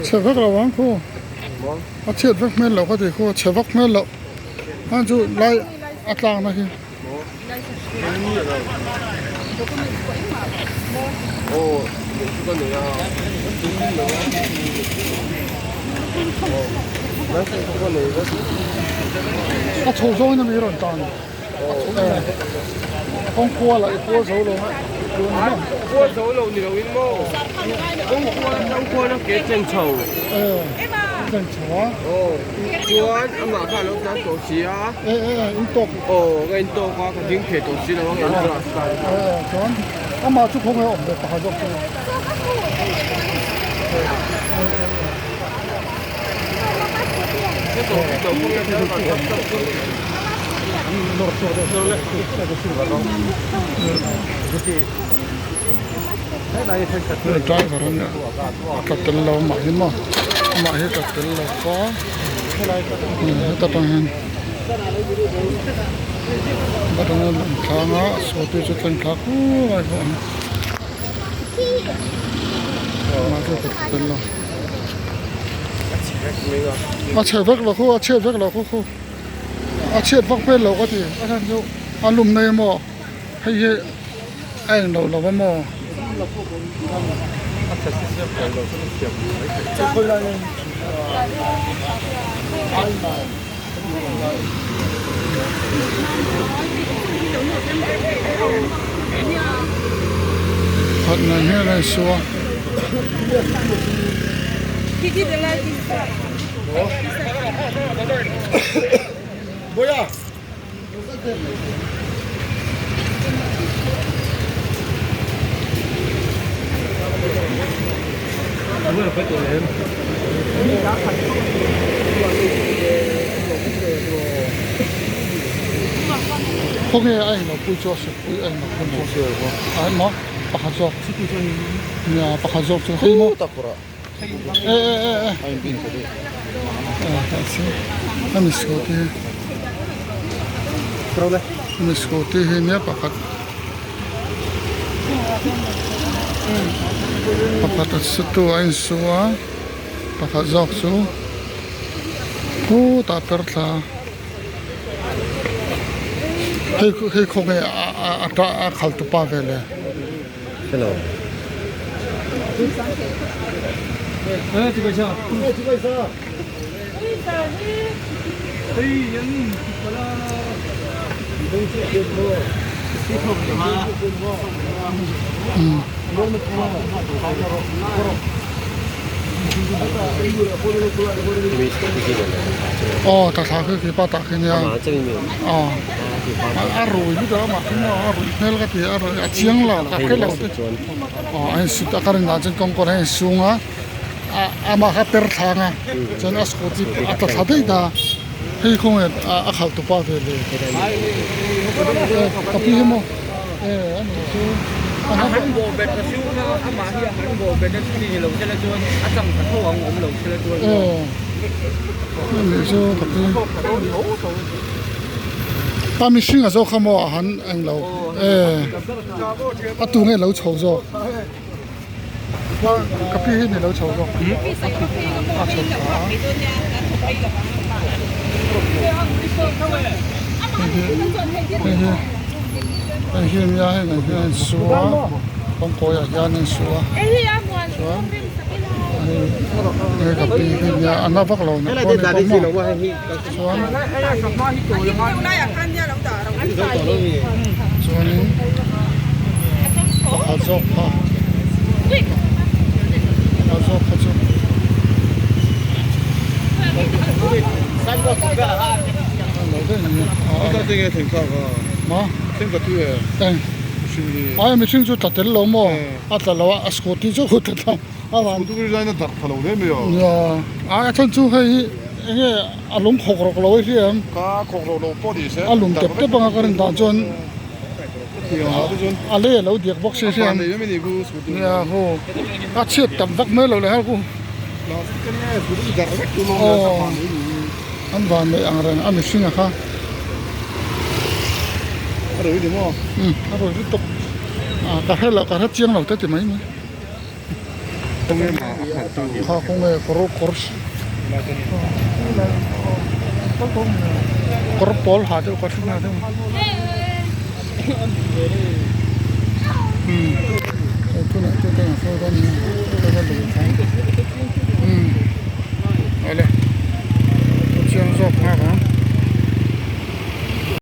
Chhe vek lo ang khu a chhiat vek hmel loh ka ti khu a chhe vak hmel loh hang chu lai a tlakna hi. A chho zawngin a mi rawn tan. Kawng kual ah i kual zo lo a. Kual zo lo ni lo in maw? Kawng kual atang khuan a ke chen chho. Chen chho a. Aw chuan amah kha a lo tlan tawh si a. E e e in tawk. Aw ka in tawk a ka ding thei tawh si lo a ka in glass ta. E e chuan amah chu khawnge awm ve pakhat zawk chu. Driver a nia a tla tel lo amah hi maw amah hi a tla tel lo va heta tang hian heta tang hian an thlang a scooty chu thleng thlak lai pawh a ni amah chu a tla tel lo. A chhe vek lo khu a chhiat vek lo khu khu a chhiat vak hmel lo ka ti a chhan chu a lum nei maw hei hi a eng lo lo a maw. Khat nen hian a insu a. Khawnge a englo pui chu a suk pui a englo pui chu a maw pakhat zawk nia pakhat zawk chu hei maw e e e e hemi scooty hemi scooty hi nia pakhat pakhat a su tu a insu a pakhat zawk chu khutah per thla hei hei khawnge a a khal tupa ve le. Aw ta thla khi khi pa tah khi nia aw a rui lutuk a amah khi maw a ruih hmel ka ti a a chiang lo ka hre lo te aw a insut a ka rin dan chuan kawng kawr a insung a amah kha per thlang a chuan a scooty a tla thla daih ta hei khawnge a khalh tupa ve le ka pi hi maw e a nih chu a han bawh bet a chu amah hi a han bawh bet a chu ni lo sela chuan a chang ta tho ang awm lo sela chuan e a nih chu ka pi a mihring a zawk kha maw a han englo e a tu nge lo chho zawk. Ka pi hi ni lo chho zawk a chho tha a hei hi hei hi nia hei ang hian a insu a kawngkawi ah hian a insu a chuan hei ka pi hi nia a na vak lo na pawh ni bawk maw chuan chuanin pakhat zawk kha pakhat zawk kha chu a mihring chu tla tel lo maw a tla lo a a scooty chu a tla a a chhan chu hei hi enge a lung khawk rawk lo a hria ang a lung tep tep anga ka rin dan chuan a lei a lo diak bawk si hria ang nia hu a chhiat tam vak mai lo leh nghal ku aw an van neih ang reng a mihring a kha a rawi lutuk a ka hre lo ka hre chiang lo te ti mai mai. Kha khawnge kawr kawr kawr pawl ha deuh kawr hring ha deuh umm tunah chu kan sawi dawn nia.